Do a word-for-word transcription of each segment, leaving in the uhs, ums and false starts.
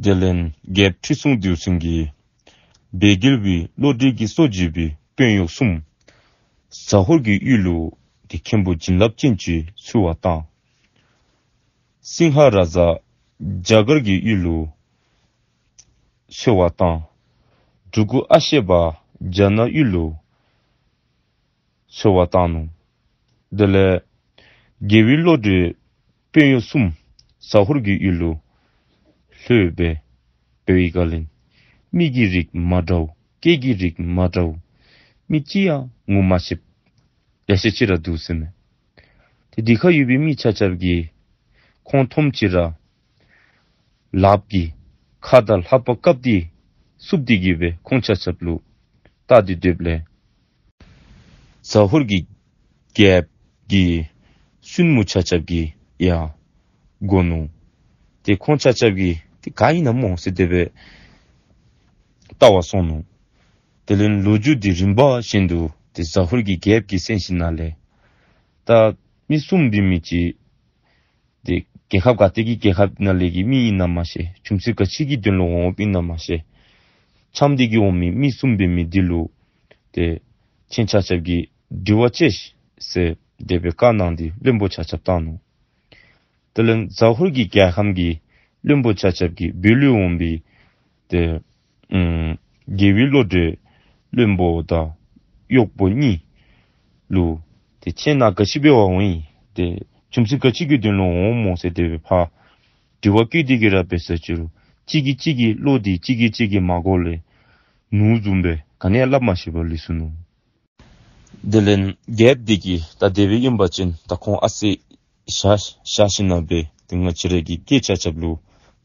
དེ་ལས་རྒྱལཔོ་ཁྲི་སྲོང་ལྡེའུ་བཙན་གྱིས་སྦས་རྒྱལ་བའི་བློ་གྲོས་ཀྱིས་གཙོ་བྱས་པའི་དཔོན་གཡོག་གསུམ་ཟ་ཧོར་གྱི་ཡུལ་ལུ་ཏེ་མཁན་པོ་བྱིན་རླབས་ཅན་ཅིག་འཚོལ་བར་བཏང་། སིང་ཧ་ར་ཛ་རྒྱ་གར་གྱི་ཡུལ་ལུ་འཚོལ་བར་བཏང་། འབྲུག་སྐུ་ཨ་ཤད་པ་རྒྱ་ནག་ཡུལ་ལུ་འཚོལ་བར་བཏང་ནུག། དེ་ལས་རྒྱལ་བའི་བློ་གྲོས་དཔོན་གཡོག་གསུམ་ཟ་ཧོར་གྱི་ཡུལ་ལུ་ལྷོད་པའི་བའི་སྒང་ལས་མི་གི་རིགས་མ་འདྲཝ་སྐད་ཀྱི་རིགས་མ་འདྲཝ་མི་གཅིག་ཡང་ངོ་མ་ཤེསཔ་ཡ་ཤས་ཅིག་ར་འདུག་ཟེར་མས། ཏེ་དེ་ཁར་ཡོད་པའི་མི་ཆ་ཁྱབ་ཀྱིས་ཁོང་མཐོངམ་ཅིག་ར་ལགཔ་གིས་ཁ་དང་ལྷ་པ་བཀབ་སྟེ་བསུབ་སྟེ་གི་སྦེ་ཁོང་ཆ་ཁྱབ་ལུ་བལྟ་སྟེ་སྡོདཔ་ལས་ཟ་ཧོར་གྱི་རྒྱལཔོ་གི་བཙུན་མོ་ཆ་ཁྱབ་ཀྱིས་ཡང་གོ་ནུག། ཏེ་ཁོང་ཆ་ཁྱབ་ཀྱིས་ཏེ་ག་ཨིན་ན་སྨོ་ཟེར་དེ་སྦེ་བལྟ་བར་སོང་ནུག། དེ་ལས་ལོ་རྒྱུས་འདི་རིམ་པ་བཞིན་དུ་ཏེ་ཟ་ཧོར་གྱི་རྒྱལཔོ་གིས་གསན་ཞིནམ་ལས་ད་མི་གསུམ་འབད་མི་ཅིག་ཏེ་རྒྱལ་ཁབ་ག་ཏེ་གི་རྒྱལ་ཁབ་ནང་ལས་ཀྱི་མི་ཨིན་ན་མ་ཤེས། རྒྱུ་མཚན་ག་ཅི་གི་དོན་ལུ་འོངམ་ཨིན་ན་མ་ཤེས། འཁྱམས་ཏེ་གི་འོང་མི་མི་གསུམ་འབད་མི་འདི་ལུ་ཏེ་ཁྱེད་ཆ་ཁྱབ་ཀྱིས་དྲི་བ་དཔྱད་ཤིག་ཟེར་དེ་སྦེ་བཀའ་གནང་སྟེ་བློན་པོ་ཆ་ཁྱབ་བཏང་ནུག། དེ་ལས་ཟ་ཧོར་གྱི་རྒྱལ་ཁམས་ཀྱི་བློན་པོ་ཆ་ཁྱབ་ཀྱིས་བོད་ལས་འོང་བའི་ཏེ་ཨམ་རྒྱལ་བའི་བློ་གྲོས་བློན་པོ་དང་གཡོག་པོ་གཉིས་ལུ་ཏེ་ཁྱེད་ནཱ་ག་ཅི་འབད་བར་འོང་ཡི། ཏེ་རྒྱུ་མཚན་ག་ཅི་གི་དོན་ལུ་འོངམ་སྨོ་ཟེར་དེ་སྦེ་ཕར་དྲི་བ་བཀོད་དེ་གི་ར་འབད་ས་ཅིག་རུང་གཅིག་གིས་གཅིག་གི་བློ་འདི་གཅིག་གིས་གཅིག་གི་མ་གོ་ལས་ནོར་བཟུམ་སྦེ་ག་ནི་ཡང་སླབ་མ་ཤེས་པར་ལུས་སོ་ནུག། དེ་ལས་རྒྱལཔོ་འདི་གིས་ད་དེ་སྦེ་ཨིན་པ་ཅིན་ད་ཁོང་ཨ་ཙི་བཞག་བཞག་ཞིནམ་ལས་ཏེ་ང་བཅས་ར་གི་སྐྱེས་ཆ་ཁྱབ་ལུ་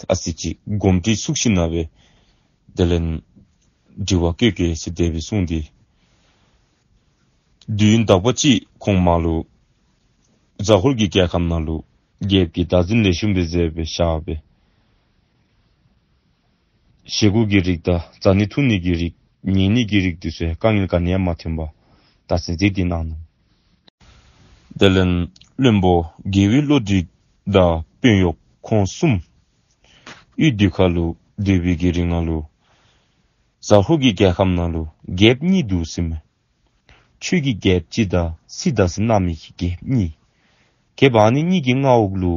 ཨ་ཙི་ཅིག་དགོངསམ་ཁྲེལ་ཚུགས་ཞིནམ་ལས་དེ་ལས་དྲི་བ་བཀོད་གེ་ཟེར་དེ་སྦེ་གསུངས་ཏེ་དུས་ཡུན་དག་པ་ཅིག་གོང་མ་ལུ་ཟ་ཧོར་གྱི་རྒྱལ་ཁམས་ནང་ལུ་རྒྱལཔོ་གིས་བདག་འཛིན་ལེགས་ཤོམ་སྦེ་མཛད་སྦེ་བཞག་སྦེ་བཞེས་སྒོ་གི་རིགས་དང་བཟའ་ནི་འཐུང་ནི་གི་རིགས་ཉལ་ནི་གི་རིགས་འདི་ཚུ་དཀའ་ངལ་ག་ནི་ཡང་མ་ཐོན་པར་བདག་འཛིན་མཛད་དེ་གནང་ནུག། དེ་ལས་བློན་པོ་རྒྱལ་བའི་བློ་གྲོས་དང་དཔོན་གཡོག་ཁོང་གསུམ་ཡུལ་འདི་ཁར་ལུ་སྡོད་པའི་གི་རིང་ལུ་ཟ་ཧོར་གྱི་རྒྱལ་ཁམས་ནང་ལུ་རྒྱལཔོ་གཉིས་འདུག་ཟེར་མས། ཆོས་ཀྱི་རྒྱལཔོ་གཅིག་དང་སྲིད་དང་ཟེར་གནང་མི་གི་རྒྱལཔོ་གཉིས། རྒྱལཔོ་ཨ་ནི་གཉིས་ཀྱི་མངའ་འོག་ལུ་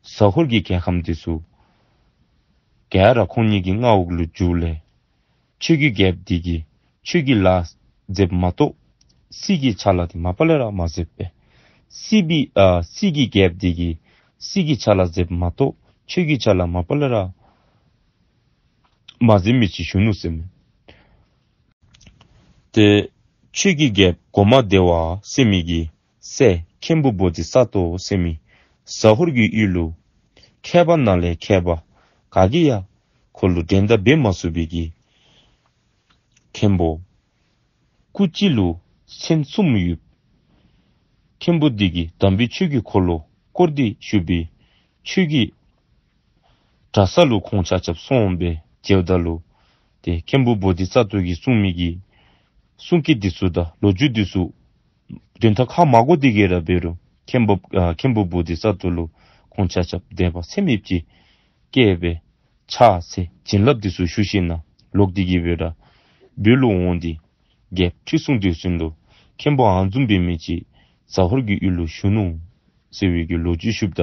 ཟ་ཧོར་གྱི་རྒྱལ་ཁམས་འདི་ཚུ་ག་ར་ཁོང་གཉིས་ཀྱི་མངའ་འོག་ལུ་འགྱུར་ལས་ཆོས་ཀྱི་རྒྱལཔོ་འདི་གིས་ཆོས་ཀྱི་ལཱ་མཛདཔ་མ་གཏོགས་སྲིད་ཀྱི་ཕྱག་ལཱ་འདི་མ་པ་ལས་ར་མ་མཛདཔ་སྦེ། སྲིད་པའི་ཨ་སྲིད་ཀྱི་རྒྱལཔོ་འདི་གིས་སྲིད་ཀྱི་ཕྱག་ལཱ་མཛདཔ་མ་གཏོགས་ཆོས་ཀྱི་ཕྱག་ལཱ་མ་པ་ལས་ར་མ་མཛད་མི་ཅིག་བཞུགས་ནུག་ཟེར་མས། ཏེ་ཆོས་ཀྱི་རྒྱལཔོ་གོང་མ་བདེ་བ་ཟེར་མི་གི་སྲས་མཁན་པོ་བོ་དྷི་ས་ཏྭ་ཟེར་མི་ཟ་ཧོར་གྱི་ཡུལ་ལུ་མཁས་པ་ནང་ལས་མཁས་པ་ག་གིས་ཡང་ཁོ་ལུ་འགྲན་ཟླ་འབད་མ་ཚུགས་པའི་གི་མཁན་པོ་སྐུ་སྤྱི་ལུ་མཚན་གསུམ་ཡོད། མཁན་པོ་འདི་གིས་དམ་པའི་ཆོས་ཀྱི་འཁོར་ལོ་བསྐོར་ཏེ་བཞུགས་པའི་ཆོས་ཀྱི་གྲྭ་ས་ལུ་ཁོང་ཆ་ཁྱབ་སོང་སྦེ་མཇལཝ་ད་ལུ་ཏེ་མཁན་པོ་བོ་དྷི་ས་ཏྭ་གིས་གསུངས་མི་གི་གསུང་སྐད་འདི་ཚུ་དང་ལོ་རྒྱུས་འདི་ཚུ་དོན་དག་ཧ་མ་གོ་སྟེ་གི་ར་འབད་རུང་མཁན་པོ་ཨ་མཁན་པོ་བོ་དྷི་ས་ཏྭ་ལུ་ཁོང་ཆ་ཁྱབ་དད་པ་ཚད་མེདཔ་ཅིག་སྐྱེས་སྦེ་ཕྱག་འཚལ་བྱིན་རླབས་འདི་ཚུ་ཞུ་ཞིནམ་ལས་ལོག་སྟེ་གི་སྦེ་ར་བོད་ལུ་འོང་སྟེ་རྒྱལཔོ་ཁྲི་སྲོང་ལྡེའུ་བཙན་ལུ་མཁན་པོ་ཨ་ནི་བཟུམ་འབད་མི་ཅིག་ཟ་ཧོར་གྱི་ཡུལ་ལུ་བཞུགས་ནུག་ཟེར་བའི་གི་ལོ་རྒྱུས་ཞུཝ་ད་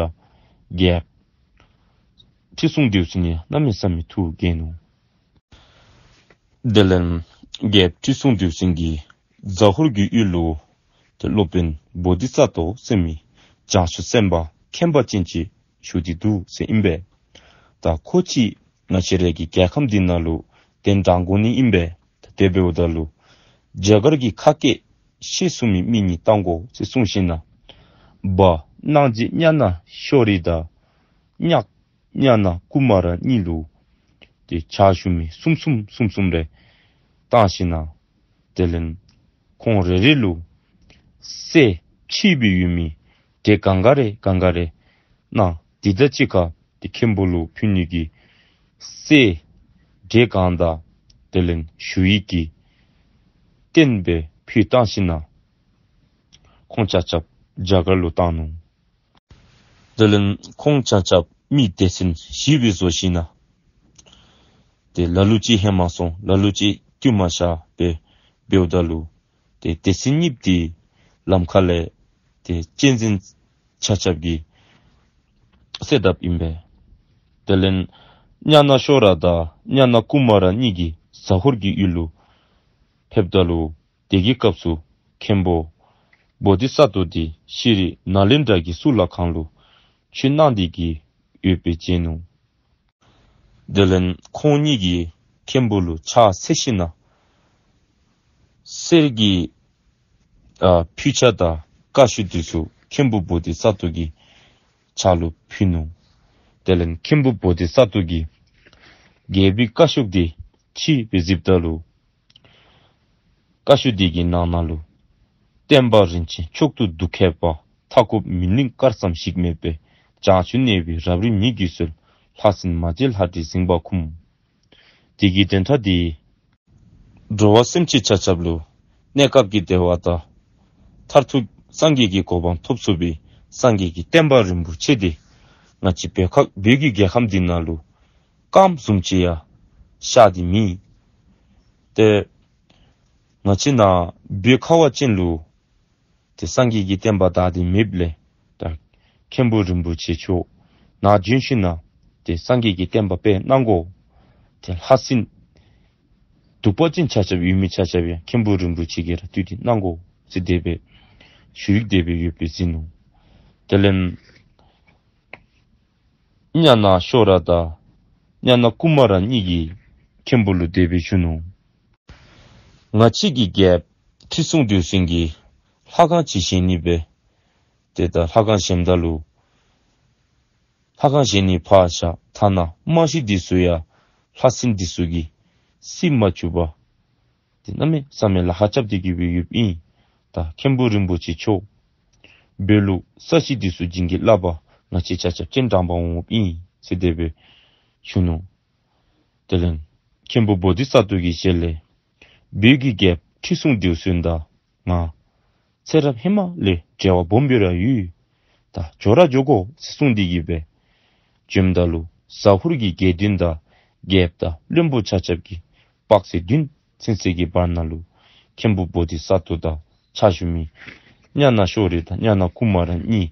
རྒྱལཔོ་ཁྲི་སྲོང་ལྡེའུ་བཙན་ཡང་གནམ་མེད་ས་མེད་ཐུགས་དགྱེས་ནུག། དེ་ལས་རྒྱལཔོ་ཁྲི་སྲོང་ལྡེའུ་བཙན་གྱིས་ཟ་ཧོར་གྱི་ཡུལ་ལུ་ཏེ་སློབ་དཔོན་བོ་དྷི་ས་ཏྭ་ཟེར་མི་བྱང་ཆུབ་སེམས་དཔའ་མཁྱེན་པ་ཅན་ཅིག་བཞུགས་ཏེ་འདུག་ཟེར་ཨིན་པས། ད་ཁོ་ཅིག་ང་བཅས་རའི་གི་རྒྱལ་ཁམས་འདི་ནང་ལུ་གདན་འདྲེན་དགོ་ནི་ཨིན་པས། ད་དེ་འབདཝ་ད་ལུ་རྒྱ་གར་གྱི་ཁ་སྐད་ཤེས་ཚུགས་མི་མི་གཉིས་བཏང་དགོ་ཟེར་གསུངས་ཞིནམ་ལས་བ་གནངས་རྗེ་ཛྙཱ་ན་ཤྭ་རི་དང་གཉགས་ཛྙཱ་ན་ཀུ་མཱ་ར་གཉིས་ལུ་ཏེ་ཕྱག་ཞུ་མི་གསུམ་གསུམ་གསུམ་གསུམ་རེ་བཏང་ཞིནམ་ལས་དེ་ལས་ཁོང་རེ་རེ་ལུ་སྲས་ཕྱི་སྦེ་ཡོད་མི་འདྲེ་གང་ག་རེ་གང་ག་རེ་གནང་། དེ་དང་གཅིག་ཁར་ཏེ་མཁན་པོ་ལུ་ཕུལ་ནི་གི་སྲས་འདྲེ་གང་དང་དེ་ལས་ཞུ་ཡིག་གི་རྟེན་སྦེ་ཕུལ་བཏང་ཞིནམ་ལས་ཁོང་ཆ་ཁྱབ་རྒྱ་གར་ལུ་བཏང་ནུག། དེ་ལས་ཁོང་ཆ་ཁྱབ་མི་སྡེ་ཚན་བཞི་སྦེ་བཟོ་ཞིནམ་ལས་ ཏེ་ལ་ལུ་ཅིག་ཧེ་མ་སོང་ལ་ལུ་ཅིག་དཀྱུས་མ་བཞག་སྦེ་འབདཝ་ད་ལུ་ཏེ་སྡེ་སྲིད་གཉིས་པོ་འདི་ལམ་ཁ་ལས་ཏེ་གཅན་གཟན་ཆ་ཁྱབ་ཀྱིས་བསད་དཔ་ཨིན་པས། དེ་ལས་ཛྙཱ་ན་ཤོ་ར་དང་ཛྙཱ་ན་ཀུ་མ་ར་གཉིས་ཀྱིས་ཟ་ཧོར་གྱི་ཡུལ་ལུ་ཕེབས་ད་ལུ་དེ་གི་སྐབས་སུ་མཁན་པོ་བོ་དྷི་ས་ཏྭ་འདི་ཤྲཱི་ནཱ་ལེནྡྲ་གི་གཙུག་ལག་ཁང་ལུ་ཆོས་གནང་སྟེ་གི་ཡོདཔ་སྦེ་མཇལ་ནུག། དེ་ལས་ཁོང་གཉིས་ཀྱིས་མཁན་པོ་ལུ་ཕྱག་འཚལ་ཞིནམ་ལས་གསེར་གྱི་ཨ་ཕུད་ཆ་དང་བཀའ་ཤོག་འདི་ཚུ་མཁན་པོ་བོ་དྷི་ས་ཏྭ་གི་ཕྱག་ལུ་ཕུལ་ནུག། དེ་ལས་མཁན་པོ་བོ་དྷི་ས་ཏྭ་གིས་རྒྱལ་པོའི་བཀའ་ཤོག་འདི་ཕྱེ་སྦེ་གཟིགསཔ་ད་ལུ་བཀའ་ཤོག་འདི་གི་ནང་ན་ལུ་བསྟན་པ་རིན་ཆེན་མཆོག་ཏུ་གདུགས་མཁས་པ། མཐའ་འཁོབ་མི་ལིང་དཀར་ཙམ་ཞིག་མེད་པའི། བྱང་ཆུབ་གནས་པའི་རབ་རིབ་ཉིད་ཀྱིས་གསོལ། ལྷ་སྲིན་མ་མཇལ་ལྷ་འདྲེ་གཟིངས་པ་འཁུམས། དེ་གི་དོན་དག་འདི་འགྲོ་བ་སེམས་ཅན་ཆ་ཁྱབ་ལུ་གནས་སྐབས་ཀྱི་བདེ་བ་དང་མཐར་ཐུག་སངས་རྒྱས་ཀྱི་གོ་འཕང་ཐོབ་ཚུགས་པའི་སངས་རྒྱས་ཀྱི་བསྟན་པ་རིན་པོ་ཆེ་འདི་ང་བཅས་བོད་ཁ་བོད་ཀྱི་རྒྱལ་ཁམས་འདི་ནང་ལུ་སྐམ་བཟུམ་ཅིག་ཡང་ཤར་ཏེ་མེད། ཏེ་ང་བཅས་ནཱ་བོད་ཁ་བ་ཅན་ལུ་ཏེ་སངས་རྒྱས་ཀྱི་བསྟན་པ་དར་ཏེ་མེདཔ་ལས་ད་མཁན་པོ་རིན་པོ་ཆེ་མཆོག་ནཱ་བྱོན་ཞིནམ་ལས་ཏེ་སངས་རྒྱས་ཀྱི་བསྟན་པ་སྤེལ་གནང་དགོ། ཏེ་ལྷ་སྲིན་གདུག་པ་ཅན་ཆ་ཁྱབ་ཡོད་མི་ཆ་ཁྱབ་ཡང་མཁན་པོ་རིན་པོ་ཆེ་གིས་ར་བཏུལ་ཏེ་གནང་དགོ་ཟེར་དེ་སྦེ་ཞུ་ཡིག་དེ་སྦེ་ཡོདཔ་སྦེ་གཟིགས་ནུག། དེ་ལས་ཛྙཱ་ན་ཤོ་ར་དང་ཛྙཱ་ན་ཀུ་མ་ར་གཉིས་ཀྱིས་མཁན་པོ་ལུ་དེ་སྦེ་ཞུ་ནུག། ང་བཅས་ཀྱི་རྒྱལཔོ་ཁྲི་སྲོང་ལྡེའུ་བཙན་གྱིས་ལྷ་ཁང་ཅིག་བཞེངས་ནི་སྦེ་ཏེ་ད་ལྷ་ཁང་བཞེངསམ་ད་ལུ་ལྷ་ཁང་བཞེངས་ནི་ཕར་བཞག་ཐ་ན་རྨང་གཞི་འདི་ཚུ་ཡང་ལྷ་སྲིན་འདི་ཚུ་གིས་བསད་མ་བཅུག་པར་ཏེ་གནམ་མེད་ས་མེད་ལཱ་ཁག་རྐྱབ་སྟེ་གི་སྦེ་ཡོདཔ་ཨིན། ད་མཁན་པོ་རིན་པོ་ཆེ་མཆོག་བོད་ལུ་ས་གཞི་འདི་ཚུ་བྱིན་གྱིས་བརླབ་པར་ང་བཅས་ཆ་ཁྱབ་སྤྱན་དྲངས་པར་འོངམ་ཨིན་ཟེར་དེ་སྦེ་ཞུ་ནུག། དེ་ལས་མཁན་པོ་བོ་དྷི་ས་ཏྭ་གི་ཞལ་ལས་བོད་ཀྱི་རྒྱལཔོ་ཁྲི་སྲོང་ལྡེའུ་བཙན་དང་ང་ཚེ་རབས་ཧེ་མ་ལས་འབྲེལ་བ་སྦོམ་སྦེ་ར་ཡོད། ད་འགྱོ་ར་འགྱོ་དགོ་ཟེར་གསུངས་ཏེ་གི་སྦེ་བྱོནམ་ད་ལུ་ཟ་ཧོར་གྱི་རྒྱལ་བདུན་དང་རྒྱལཔོ་དང་བློན་པོ་ཆ་ཁྱབ་ཀྱིས་དཔག་ཚད་བདུན་ཚུན་ཚོད་ཀྱི་བར་ན་ལུ་མཁན་པོ་བོ་དྷི་ས་ཏྭ་དང་ཕྱག་ཞུ་མི་ཛྙཱ་ན་ཤོ་ར་དང་ཛྙཱ་ན་ཀུ་མ་ར་གཉིས་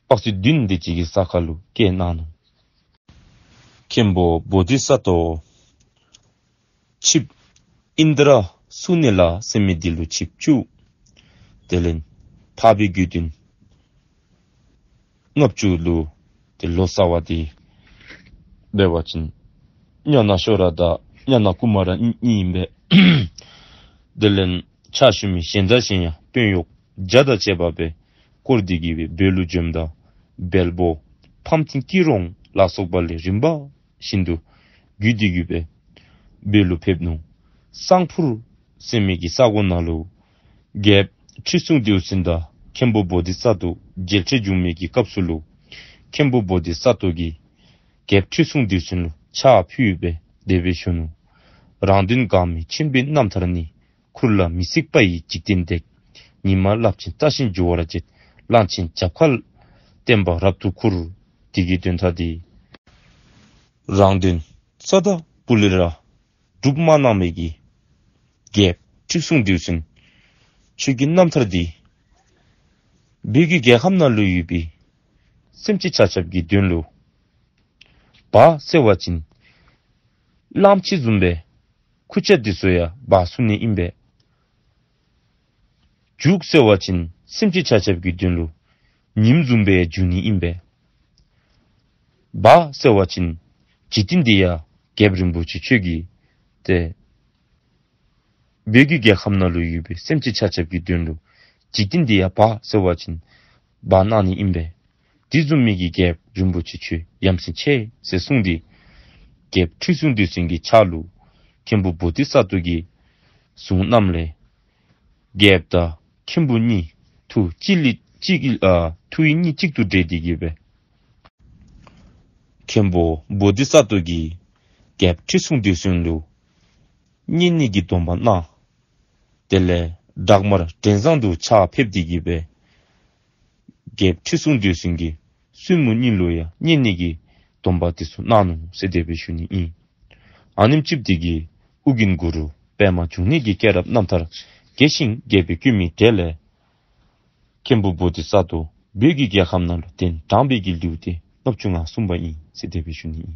དཔག་ཚད་བདུན་དེ་ཅིག་གི་ས་ཁར་ལུ་བསྐྱལ་གནང་ནུག། མཁན་པོ་བོ་དྷི་ས་ཏྭ་ཆིབས་ཨིནྡྲ་སུ་ནེ་ལ་ཟེར་མི་འདི་ལུ་ཆིབས་བཅུག། དེ་ལས་འཕགས་པའི་དགེ་འདུན་ལྔ་བཅུ་ལུ་ཏེ་ལོ་ཙཱ་བ་འདི་འབད་བ་ཅིན་ཛྙཱ་ན་ཤོ་ར་དང་ཛྙཱ་ན་ཀུ་མ་ར་གཉིས་ཨིན་པས། དེ་ལས་ཕྱག་ཞུ་མི་གཞན་དང་གཞན་ཡང་དཔོན་གཡོག་བརྒྱ་དང་བཅས་པ་སྦེ་བསྐོར་ཏེ་གི་སྦེ་བོད་ལུ་བྱོནམ་ད་བལ་པོ་ཕམ་མཐིང་སྐྱིད་གྲོང་ལ་སོགས་པ་ལས་རིམ་པ་བཞིན་དུ་བརྒྱུད་དེ་གི་སྦེ་བོད་ལུ་ཕེབས་ནུག། སང་ཕུར་ཟེར་མི་གི་ས་གོ་ནང་ལུ་རྒྱལཔོ་ཁྲི་སྲོང་ལྡེའུ་བཙན་དང་མཁན་པོ་བོ་དྷི་ས་ཏྭ་མཇལ་འཕྲད་བྱུང་མི་གི་སྐབས་སུ་ལུ་མཁན་པོ་བོ་དྷི་ས་ཏྭ་གིས་རྒྱལཔོ་ཁྲི་སྲོང་ལྡེའུ་བཙན་ལུ་ཕྱག་ཕུལ་སྦེ་དེ་སྦེ་ཞུ་ནུག། རང་དོན་འགག་མེད་ཆེན་པོའི་རྣམ་ཐར་ནི། ཁུར་ལ་མི་གཟིགས་པ་ཡིས་འཇིག་རྟེན་འདེགས། ཉི་མ་རླབས་ཆེན་བཀྲ་ཤིས་འབྱུང་བར་བྱེད། གླང་ཆེན་རྒྱབ་ཁ་བསྟན་པ་རབ་ཏུ་ཁུར། དེ་གི་དོན་དག་འདི་རང་དོན་རྩ་བ་ལས་ར་སྒྲུབ་མ་གནང་མི་གི་རྒྱལཔོ་ཁྲི་སྲོང་ལྡེའུ་བཙན་ཁྱོད་ཀྱི་རྣམ་ཐར་འདི་བོད་ཀྱི་རྒྱལ་ཁམས་ནང་ལུ་ཡོད་པའི་སེམས་ཅན་ཆ་ཁྱབ་ཀྱི་དོན་ལུ་འབད་ཟེར་བ་ཅིན་གླང་ཆེན་བཟུམ་སྦེ་ཁུར་ཆ་འདི་ཚུ་ཡང་འབག་ཚུགས་ནི་ཨིན་པས། རྒྱུག་ཟེར་བ་ཅིན་སེམས་ཅན་ཆ་ཁྱབ་ཀྱི་དོན་ལུ་ཉིམ་བཟུམ་སྦེ་ཡང་རྒྱུག་ནི་ཨིན་པས། འབག་ཟེར་བ་ཅིན་འཇིག་རྟེན་འདི་ཡང་རྒྱལཔོ་རིན་པོ་ཆེ་ཁྱོད་ཀྱིས་ཏེ་བོད་ཀྱི་རྒྱལ་ཁམས་ནང་ལུ་ཡོད་པའི་སེམས་ཅན་ཆ་ཁྱབ་ཀྱི་དོན་ལུ་འཇིག་རྟེན་འདི་ཡང་འབག་ཟེར་བ་ཅིན་འབག་གནང་ནི་ཨིན་པས། དེ་བཟུམ་མའི་གི་རྒྱལཔོ་རིན་པོ་ཆེ་ཁྱོད་ཡ་མཚན་ཆེ་ཟེར་གསུངས་ཏེ་རྒྱལཔོ་ཁྲི་སྲོང་ལྡེའུ་བཙན་གྱི་ཕྱག་ལུ་མཁན་པོ་བོ་དྷི་ས་ཏྭ་གིས་གཟུངས་གནངམ་ལས་རྒྱལཔོ་དང་མཁན་པོ་གཉིས་ཐུགས་གཅིག་ལས་གཅིག་ཨ་ཐུགས་ཡིད་གཉིས་གཅིག་ཏུ་འདྲེས་ཏེ་གི་སྦེ་མཁན་པོ་བོ་དྷི་ས་ཏྭ་གིས་རྒྱལཔོ་ཁྲི་སྲོང་ལྡེའུ་བཙན་ལུ་བསྙེན་གནས་ཀྱི་སྡོམ་པ་གནང་། དེ་ལས་བྲག་དམར་དྲན་བཟང་དུ་ཕྱག་ཕེབས་ཏེ་གི་སྦེ་རྒྱལཔོ་ཁྲི་སྲོང་ལྡེའུ་བཙན་གྱི་བཙུན་མོ་གཉིས་ལུ་ཡང་བསྙེན་གནས་ཀྱི་སྡོམ་པ་དེ་ཚུ་གནང་ནུག་ཟེར་དེ་སྦེ་ཞུ་ནི་ཨིན། ཨ་ནེམ་ཅིག་འདི་གིས་ཨོ་རྒྱན་གུ་རུ་པདྨ་འབྱུང་གནས་ཀྱི་སྐྱེས་རབས་རྣམ་ཐར་རྒྱས་ཤིང་རྒྱས་པར་བཀོད་མི་དེ་ལས། མཁན་པོ་བོ་དྷི་ས་ཏྭ་བོད་ཀྱི་རྒྱལ་ཁམས་ནང་ལུ་གདན་དྲངས་པའི་གི་ལེའུ་སྟེ་ལྔ་བཅུ་ང་གསུམ་པ་ཨིན་ཟེར་དེ་སྦེ་ཞུ་ནི་ཨིན།